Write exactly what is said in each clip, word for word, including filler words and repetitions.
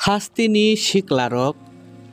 Hasteni siklarok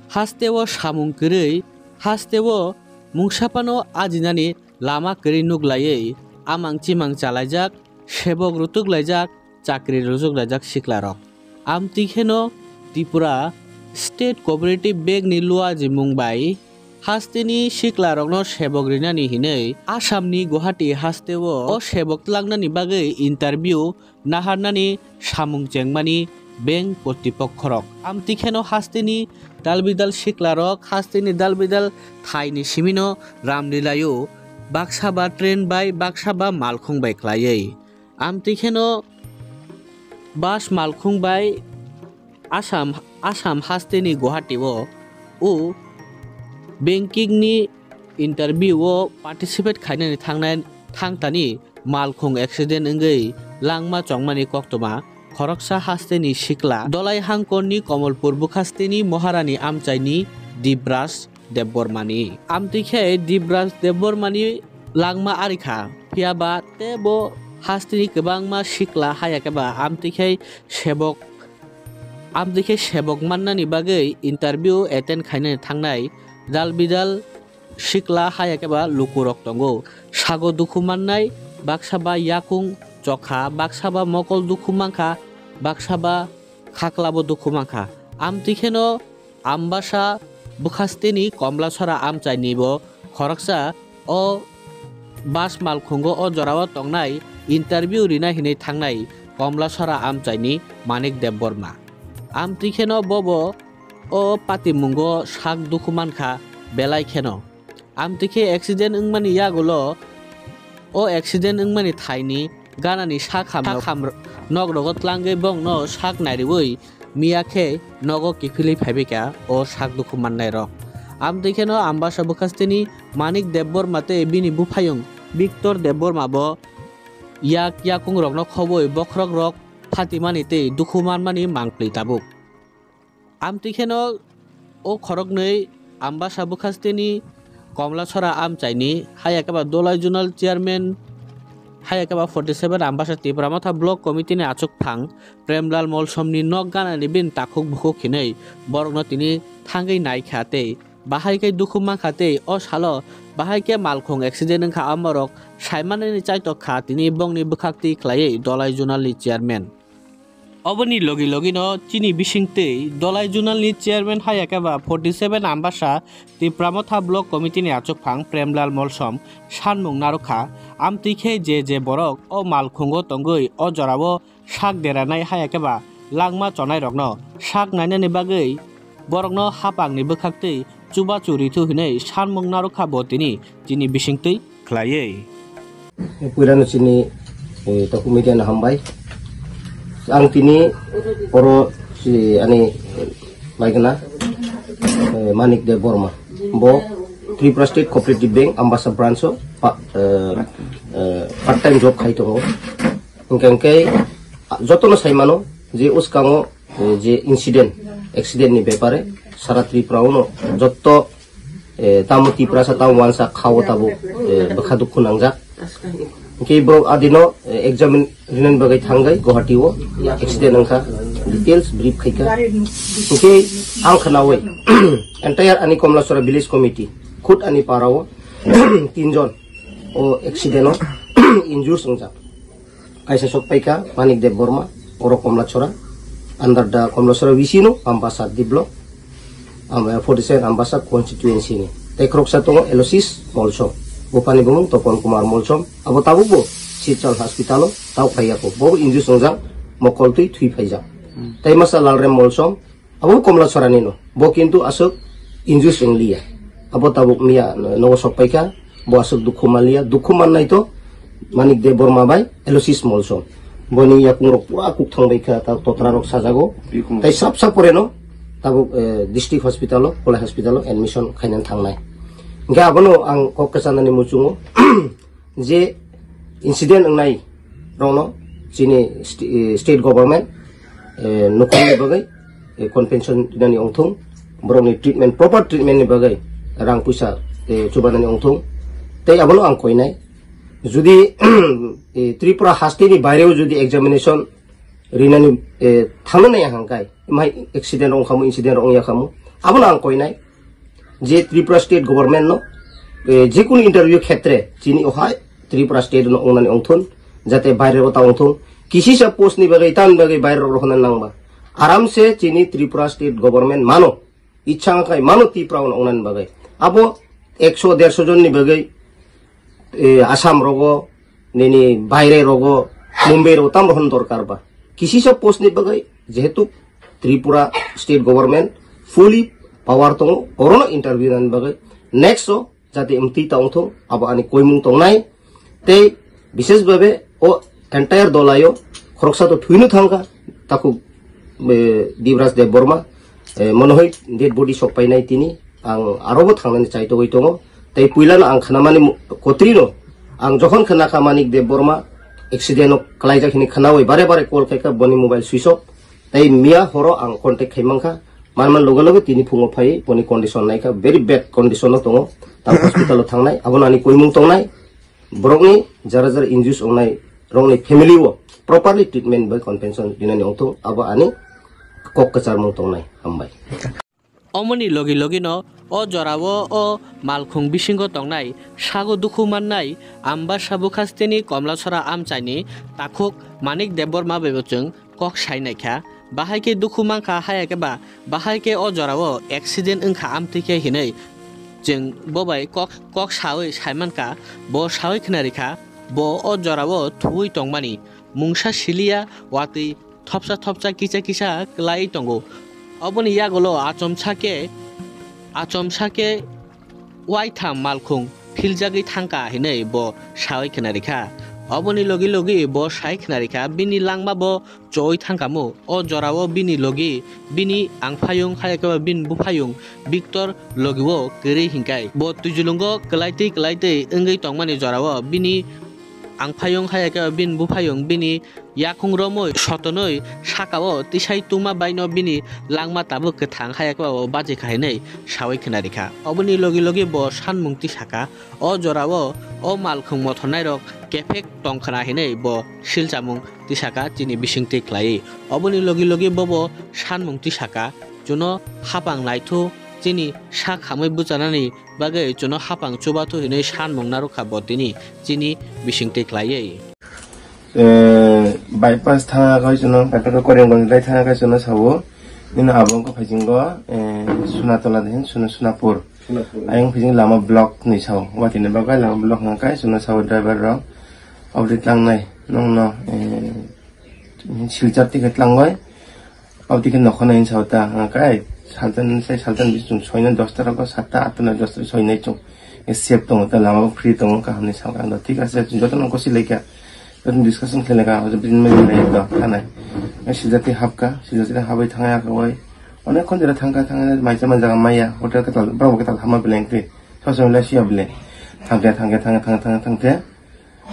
hasteo samung kwrwi, hasteo mungsa phano ajinani lama kwrwi nuklaiwi amang chimang chalaijak, sebok rutuklaijak, chakri rujuklaijak siklarok. Amtwi kheno Tripura State Cooperative Bank ni luajimung bai hasteni siklarokno sebok rinani hinwi Assam ni Guwahati hasteo o sebok twlangnani bagwi interview naharnani samung chengmani bank kortipokkhorok. Amtwi kheno hasteni dalbidal siklarok hasteni dalbidal thaini simino ramlilaio, baksa ba train bai, baksa ba malkhung bai khlaiwi. Amtwi kheno bus malkhung bai Assam, Assam hasteni Guwahati o, o banking ni interview o participate khainani thangnai, thangtani malkhung accident wngwi langma chongmani koktwma khoroksa hasteni sikla Dolai hangkorni Komolpur bwkhasteni Moharani amchaini Dibraj Debbarmani. Amtwi khe Dibraj Debbarmani langma arikha, phiya ba tei bo hasteni kwbangma sikla haya khe ba amtwi khe sebok, amtwi khe sebok mannani bagwi interview attend khainani thangnai dalbidal sikla haya khe ba lukurok tongo. Sago dukhu mannai, baksa ba yakung chokha, baksa ba mokol dukhu mankha, baksa ba khaklabo dukhu mankha. Amtwi kheno Ambasa bwkhasteni Komlasora amchaini bo khoroksa o bus malkhungo o jorao tongnai interview rina hinwi thangnai Komlasora amchaini Manik Debbarma. Amtwi kheno bobo o patimungo sak dukhu mankha belai kheno. Amtwi khe accident wngmani yagulo o accident wngmani thaini ganani sak ham, sak ham nokrogo tlangwi bongno sak nairiwi miya khe nogo kiphilwi phaibaikha o sak dukhu mannairok. Amtwi kheno Ambasa bwkhasteni Manik Debbarma tei bini buphayung Victor Debbarma bo yak yakungrokno khobwi bokhorokrok phatimani tei dukhu manmani mangpli tabuk. Amtwi kheno o khoroknwi Ambasa bwkhasteni Komlasora amchaini haya khe ba Dolai Zonal Chairman haya khe ba forty seven Ambasa Tipra Motha Block Committee ni achukphang Premlal Molsomni nok ganani bini takhuk bukhuk hinwi borokno tini thangwi naikha tei bahai khe dukhu mankha tei o salo bahai khe malkhung accident wngkha, amorok saimanani chaitok kha tini bongni bwkhaktwi khlaiwi Dolai Zonal ni Chairman. Oboni logi logino chini bisingtwi Dolai Zonal ni Chairman haya khe ba forty seven Ambasa Tipra Motha Block Committee ni achukphang Premlal Molsom sanmung narwkha. Amtwi khe je je borok o malkhungo tongwi o jorao sak deranai haya khe ba langma chonairokno sak nainani bagwi borokno hapangni bwkhaktwi chubachu rithu hinwi sanmung narwkha bo tini chini bisingtwi khlaiwi. Puirano chini, eh, takhuk media no hambai. Ang tini oro si ani, eh, maigana, eh, Manik Debbarma. Bo Tripura State Cooperative Bank Ambasa branch o pa-, eh, eh, part time job khai tongo. Hingke hingke jotono sai mano je uskango eh, je incident, accident ni bepare sara Tripura uno jotto, eh, tamo Tiprasa tamo wansa khao tabuk, eh, bwkha dukhu nangjak. Hingke borok adino, eh, examine rinani bagwi thangwi Guwahati o accident wngkha, details brief khaikha. Hingke ang khnawi entire ani Komlasora village committee khud ani para o tinjon o accident o injures wngjak. Kaisa sok paikha Manik Debbarma, oro Komlachora, under the Komlachora V C no, Ambasa D block, am, forty seven Ambasa constituency ni. Tei khoroksa tongo Aloysius Molsom, buphani bumung Topon Kumar Molsom, abo tabukbo Silchar hospital o tao phaiya kho. Bo injury songjak, mokol twi thwi phaijak. Tei masa Lalrem Molsom, abo Komlachorani no. Bo kintu aswk injury wng liya. Abo tabuk miya nogo sok paikha. Bo aswk dukhu manliya. Dukhu mannai to Manik Debbarma bai Aloysius Molsom. Boni yakungrok pura kuk thang bai kha, ta totra rok sajago. Tei sap sap pore no tabuk, eh, district hospital o, Kolai hospital o admission khainani thangnai. Hingke abono ang kok kwchanani muchungo. Je incident wngnai rokno chini st-, eh, state government, eh, nukhungni bagwi, eh, compensation rinani ongthung, borokni treatment, proper treatment ni bagwi rang puisa, eh, chubanani ongthung. Tei abono ang koinai, judi, eh, Tripura hasteni baireo judi examination rinani, eh, thangna nai hangkai, mai accident ong khamu, incident ong ya khamu. Abono ang koinai je Tripura state government no, eh, jekunu interview khetre chini ohai Tripura state no ongnani ongthun, jate baire o ta ongthun. Kisisa post ni bagwi, tan bagwi baire rok rohorna nangba. Aramse chini Tripura state government mano, ichha wngkha mano Tripura o ongnani bagwi. Abo ekso derso jon ni bagwi, eh, Assam rogo, nini baire rogo, Mumbai rogo tam rohorna dorkar ba. Kisisa post ni bagwi, jehetu Tripura state government fully power tongo, orono interview nani bagwi. Next o jate mtwi ta ongthung, abo ani koimung tongnai. Tei bishesh bhabe o entire dolaio khoroksa to thwino thangkha, takhuk, eh, Dibraj Debbarma, eh, mono hoi dead body sok painai tini, ang arobo thangnani chaitogwi tongo. Tei puilano ang khnamani mu-, kotrino, ang jokhon khna kha Manik Debbarma accident o kwlaijak hini khnawi bare bare call khaikha, boni mobile switch off. Tei miya horo ang contact khai mankha, manman loge loge tini phungo phai boni condition naikha, very bad condition o tongo, tang hospital o thangnai, abono ani koimung tongnai. Borokni jara jara injuries ongnai rokni family o properly treatment bai compensation dinani ongthung, abo ani kok kwcharmung tongnai. Hambai. Omoni logi logino o jorao o malkhung bisingo tongnai sago dukhu mannai Ambasa Bukhasteni Komlasora amchaini takhuk Manik Debbarma bai bo chwng kok sai naikha, bahai khe dukhu mankha, haya khe ba bahai khe o jorao accident wngkha amtwi khe hinwi chwng bo bai kok, kok sawi sai mankha, bo sawi khna rikha, bo o jorao thuwi tongmani mungsa siliya, watwi thopsa thopsa kisa kisa kwlai tongo. Oboni yagulo achomsa khe, achomsa khe waitham malkhung philjagwi thangkha hinwi bo sawi khna rikha. Oboni logi logi bo sai khna rikha, bini langma bo choi thangkhamu. O jorao bini logi, bini angphayung, haya khe ba bini buphayung Victor logi o kwrwi hinkai. Bo twijulungo kwlaitwi kwlaitwi wngwi tongmani jorao bini angphayung, haya khe ba bini buphayung bini yakung romwi sotonwi sakao tisai tungma baino bini langma tabuk kwthang, haya khe ba bo baji kha hinwi sawi khna rikha. Oboni logi logi bo sanmung tisaka. O jorao o malkhung mothornairok kephek tongkhna hinwi bo silchamung tisaka chini bisingtwi khlaiwi. Oboni logi logi bobo sanmung tisaka, chuno hapang naithu, chini sak hamwi bwchanani bagwi chuno hapang chubathu hinwi sanmung narwkha bo tini chini bisingtwi khlaiwi. Eh, bypass thangakhe chuno, bypass Koriamganj lai thangakhe chuno sao, nini abo wngkha phaisingo, eh, Sunatola de hin, Suna-, Sunapur. Ayang phijing lama block ni sao. Watini bagwi lama block hwnka kai, chwngno sao driver rok. Oboni tlangnai nongno, eh, Silchar tike tlangwi. Oboni tike nokho nai sao ta hwnka kai. Saltan sai saltan bising soina dosta rok, satta atta na dosta soinai chung. Eh, safe tongo ta, lama bo free tongo, kaham ni sao kang do. Thik ase, joto no kosi laikha. Joto discussion khlai laikha, hoje bini mai nai do, kanai. Eh, Silchar tike hapka, Silchar tike habai thangai akawai. Onek khon jora thangkha, thangkha, mai chama jaga maya, hotel kwtal, borok bo kwtal hama beleng twi. Sosom lai siya beleng. Thangkhe, thangkhe, thangkhe, thangkhe, thangkhe, thangkhe.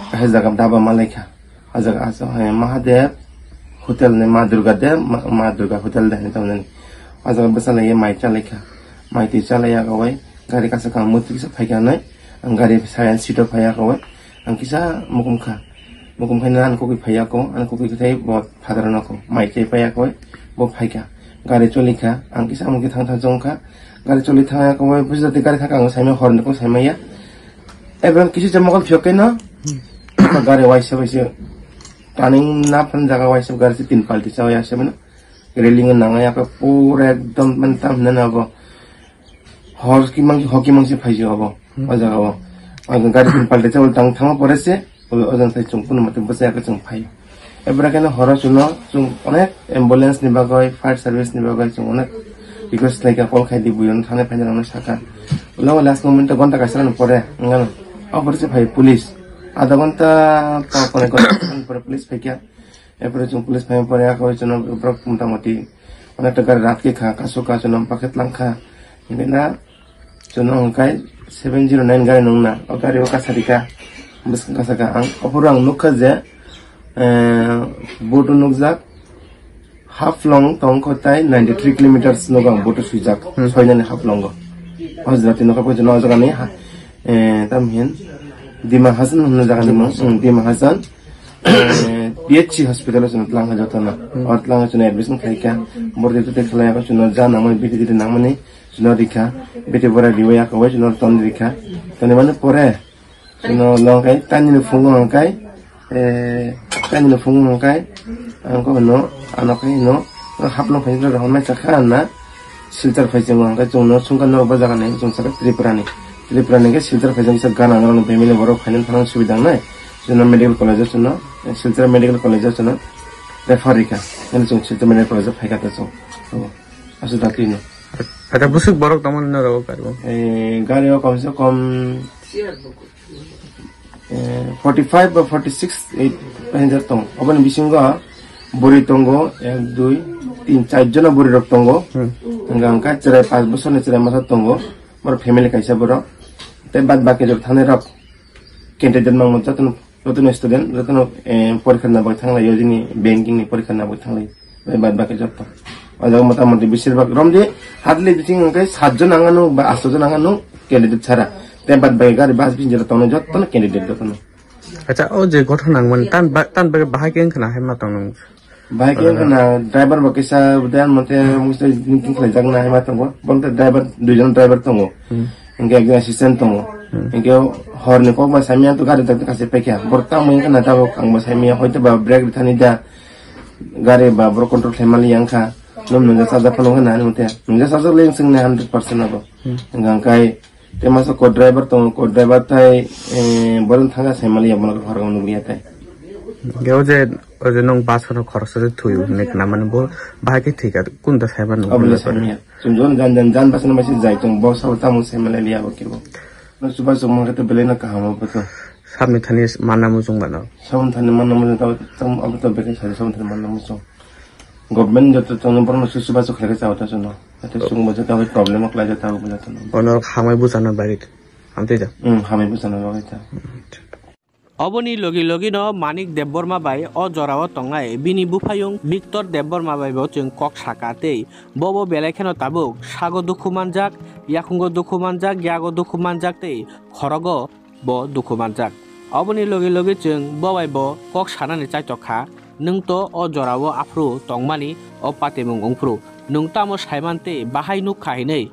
Kaisa jaga daba ma laikha. A jaga asa hai Mahadev Hotel ni Ma Durga de, Ma, Ma Durga Hotel de hinwi tongmani. A jaga bwsa lai mai cha laikha. Mai twi cha lai ya kawai. Gari kasa kang mutwi kisa phaikha nai. Ang gari silent seat o phaiya kawai. Ang kisa mukum kha. Mukum khaina ang kukui phaiya ko. Ang kukui khai bo Father no ko mai chai paiya koi, bo phaikha. Gari cholikha, ang kisa mungki thang thang chongkha. Gari choli thang ya koi, bujo de gari thang ang saimai hor ni ko saimai ya. Ebang kisi je mokol phiyok keno, gari waisa waisa. Turning na phan jaga waisa gari se tin palti chawi ya se mano. Railing nang ya ko pura ekdom man tam na na bo. Hor ki mang, hor ki mang se phai jo bo. O jaga bo. Ang gari tin palti chawi tang thang pore se. O, o jang sai chwng kunu mate bwsa yakhe chwng phai. Ebra khe no horo chwngno chwng onek ambulance ni bagwi, fire service ni bagwi chwng onek request khlai kha, call khai di, buino thana phaina rwna sakha. Ulo last moment o ghonta kaisa ni pore, wngano. Apor se phai police. Adha ghonta pa pore ghonta kaisa ni pore police phai kha. Epore chwng police phai pore ako chwngno borok mota moti onek ta gari rat khe kha, kasu ka chwngno bucket lang kha. Hingkhe na Chwngno hwnkhai seven zero nine gari nungna, o gari o kasa rika, bwskang kasa ka ang. Ophuru ang nukha je, eh, boat o nukjak, Haflong tongkho tai ninety three kilometers nogo ang boat o swijak, Hmm. Soinani Haflongo. O jaga twi nokha pokhe no o jaga ni ha, eh, tam hin, Dima Hassan hwnna jaga ni mung, hmm, Dima Hassan. Eh, P H C hospital o chwng tlang kha jotono. Hmm. O tlang kha chwng admission khai kha. Borok joto tei khlai kha chwng ja nangmani bidi bidi nangmani chwng rikha. Bidi bora riwi aka bai chwng ton rikha. Toni mani pore chwng long kai tani ni phungo hwn kai. Eh, tani ni phungo hwn kai. Ang ko no ano kai no hap long khai rok hwn mai chakha na. Silchar phai chwng ang khe chwngno sungkha norok bo jaga nai chwng sakha Tripura ni. Tripura ni khe Silchar phai chwng kisa gana norok ni family borok finance thangna subida wngnai. Chwngno medical college o chwngno, eh, Silchar medical college o chwngno refer rikha. Nini chwng Silchar medical college o phaikha ta chwng. Obo. Aswk dakti no. Ada busuk borok tongmani norok o gari o? Eh, gari o komse kom Eh, forty five ba forty six, eight passenger tong. Oboni bisingo bwrwi tongo, ek, dui, tin, char jona bwrwi rok tongo. Hmm. Hwnka hwnka chwrai pas bosorni chwrai masa tongo. Boro family kaisa borok. Tei bad baki rok thani rok candidate mangma jotono, jotono student, jotono, eh, porikha na bagwi thanglaio, jini banking ni porikha na bagwi thanglaio. Tei bad baki jotto. O jaga mota moti besir bak romdi hardly bising hwnkhe sat jon ang ano ba asto jon ang ano candidate sara. Tei bad baki gari bus bising jora tongnai jotto no candidate jotto no. Acha, o je gotha nang man tan ba, tan ba bahai khe wngkha na hai ma tong nang. Bahai khe wngkha na driver bo kisa dan mate mungsa meeting khlai jak na hai ma tongo. Bang driver dui jon driver tongo. Hmm. Hingke ekjon assistant tongo. Hmm. Hingke horni kokma saimya to gari dakti kase pekya. Bor tamo hingke na tabok ang bo saimya hoito ba brake rithani da. Gari ba borok control khlai mani yang kha. Num nungja sajak phano hwnwi nani mate. Nungja sajak le swng nai hundred percent abo. Hmm. Hwnka hwnkhe te masa co driver tongo, co driver tai, eh, borom thanga sai mali abono horo nugwi ya tai. Ge o je, o je nung bus no khoroksa je thuyu hinwi khna mani bo bahai khe thika kun da sai mani. Abo le samya. Chwng jon jan jan jan bus no masi jai chwng bo sabo tamo sai mali ya bo kebo. No suba chwng mangkhe to belai no kaham abo to. Samni thani manna muchung mano. Samni thani manna muchung tabo tamo abo to belai sai samni thani manna muchung. Government joto chwngno borokno susu basu khlai khe chao ta chwngno. Hato chwngbo joto abo problem o khlai jata abo joto no. Ono hamai bujana bagwi. Amtwi da. Hmm, hamai bujana bagwi ta. Oboni logi logi no Manik Debbarma bai o jorao tongnai bini buphayung Victor Debbarma bai bo chwng kok saka tei bobo belai kheno tabuk sago dukhu manjak, yakhungo dukhu manjak, yago dukhu manjak tei khorogo bo dukhu manjak. Oboni logi logi chwng bo bai bo kok sanani chaitok kha, "Nwng to o jorao aphuru tongmani o patimung wngphuru nwng tamo saiman tei bahai nuk kha?" hinwi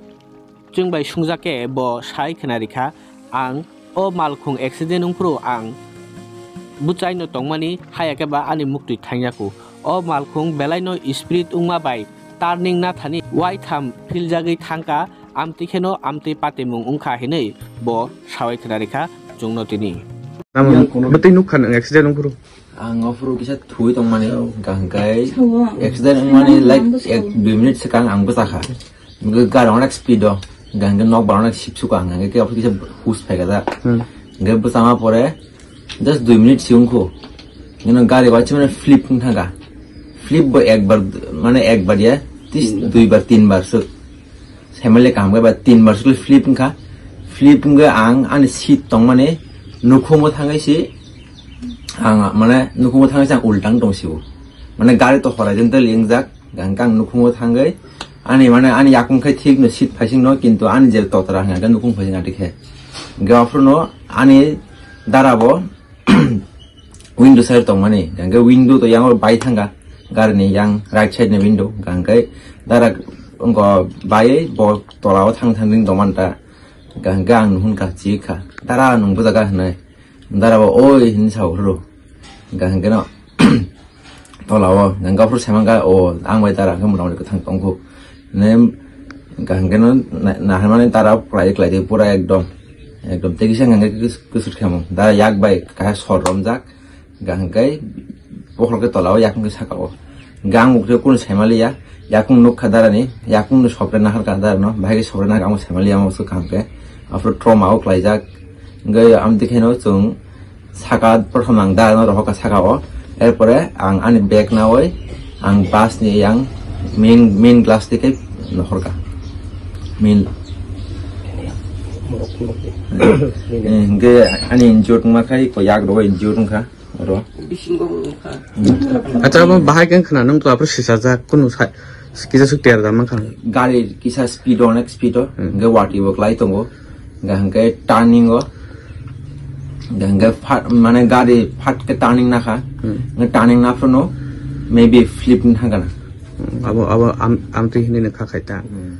chwng bai swngjak khe bo sai khna rikha, "Ang o malkhung accident wngphuru ang bwchaino tongmani haya khe ba ani muktwi thangya kho. O malkhung belaino speed wngma bai turning nathani waitham philjagwi thangkha, amtwi kheno amtwi patimung wngkha," hinwi bo sawai khna rikha chwngno tini. Namo bwtwi nukha nwng accident wngphuru? Ang ophuru kisa thwi tongmani, hwnkha hwnkhe accident wngmani like ek dui minute swkang ang bwchakha. Hwnkhe gari onek speed o, hwnkha hwnkhe nokbar onek sipsukha ang, hwnkhe ophuru kisa hush phaikha da. Hmm. Hwnkhe bwchama pore just dui minute si wngkhu. Hwnkhe gari waisa mane flip wng thangkha. Flip bo ekbar, mane ekbar ya, tis duibar, tinbar swk. Saimale kaham khe ba tinbar swk flip wngkha. Flip wngkhe ang ani seat tongmani nukhungo thangwi si, ang mane nukhungo thangwi si ang ultang tong sio. Mane gari to horizontal wngjak, hwnkhe ang nukhungo thangwi ani mane ani yakung khai thik no seat phaising no, kintu ani je totra hwnkhe nukhung phaising ati khe. Hwnkhe aphuru no ani dara bo window side tongmani, hwnkhe window to yang bai thangkha, gari ni yang right side ni window, hwnkhe dara wngkha bai bo tola o thang thang ring tongmani ta, hwnkhe ang nuhun kha chikha, "Dara nwng bwjaga?" hinwi, dara bo, "Oi," hinwi sa horo, hwnkhe no tola o, hwnkhe aphuru saimankha, "O, ang bai dara hwnkhe mota moti kwthang tongkhu." Ne, hwnkhe no na-, naharmani dara kwlai kwlai de pura ekdom. Ekdom tei kisa hwnkhe kus-, kusut khe mung. Dara yak bai kaisa sor romjak. Hwnkhe bokhorok khe tola o, yakung khe saka o. Hwnkhe ang ukhe kunu saimaliya. Yakung nukha dara ni, yakung no sopre naharkha dara no. Bahai khe sopre naharkha, ang saimaliya, ang swk kaham khe. Aphuru trauma o kwlaijak. Hwnkhe amtwi khe no chwng saka prothom ang da no rohorkha saka o, erpore ang ani bag nawi ang bus ni yang main, main glass tike nohorkha. Main. Eh, hingke ani injured wngma khai ko yak rogo injured wngkha oro. Acha, omo bahai khe khna nung to aphuru sisajak kunu sa-, kisa suk ter da mankha. Gari kisa speed o, onek speed o, hmm, hingke wati bo klai tongo, hingke, hingke turning o. Hingke phat, mane gari phat ke turning nakha. Hmm. Nge turning naphruno maybe flip wngkha na. Hmm, abo, abo am, amtwi hinwi no kha khai ta. Hmm.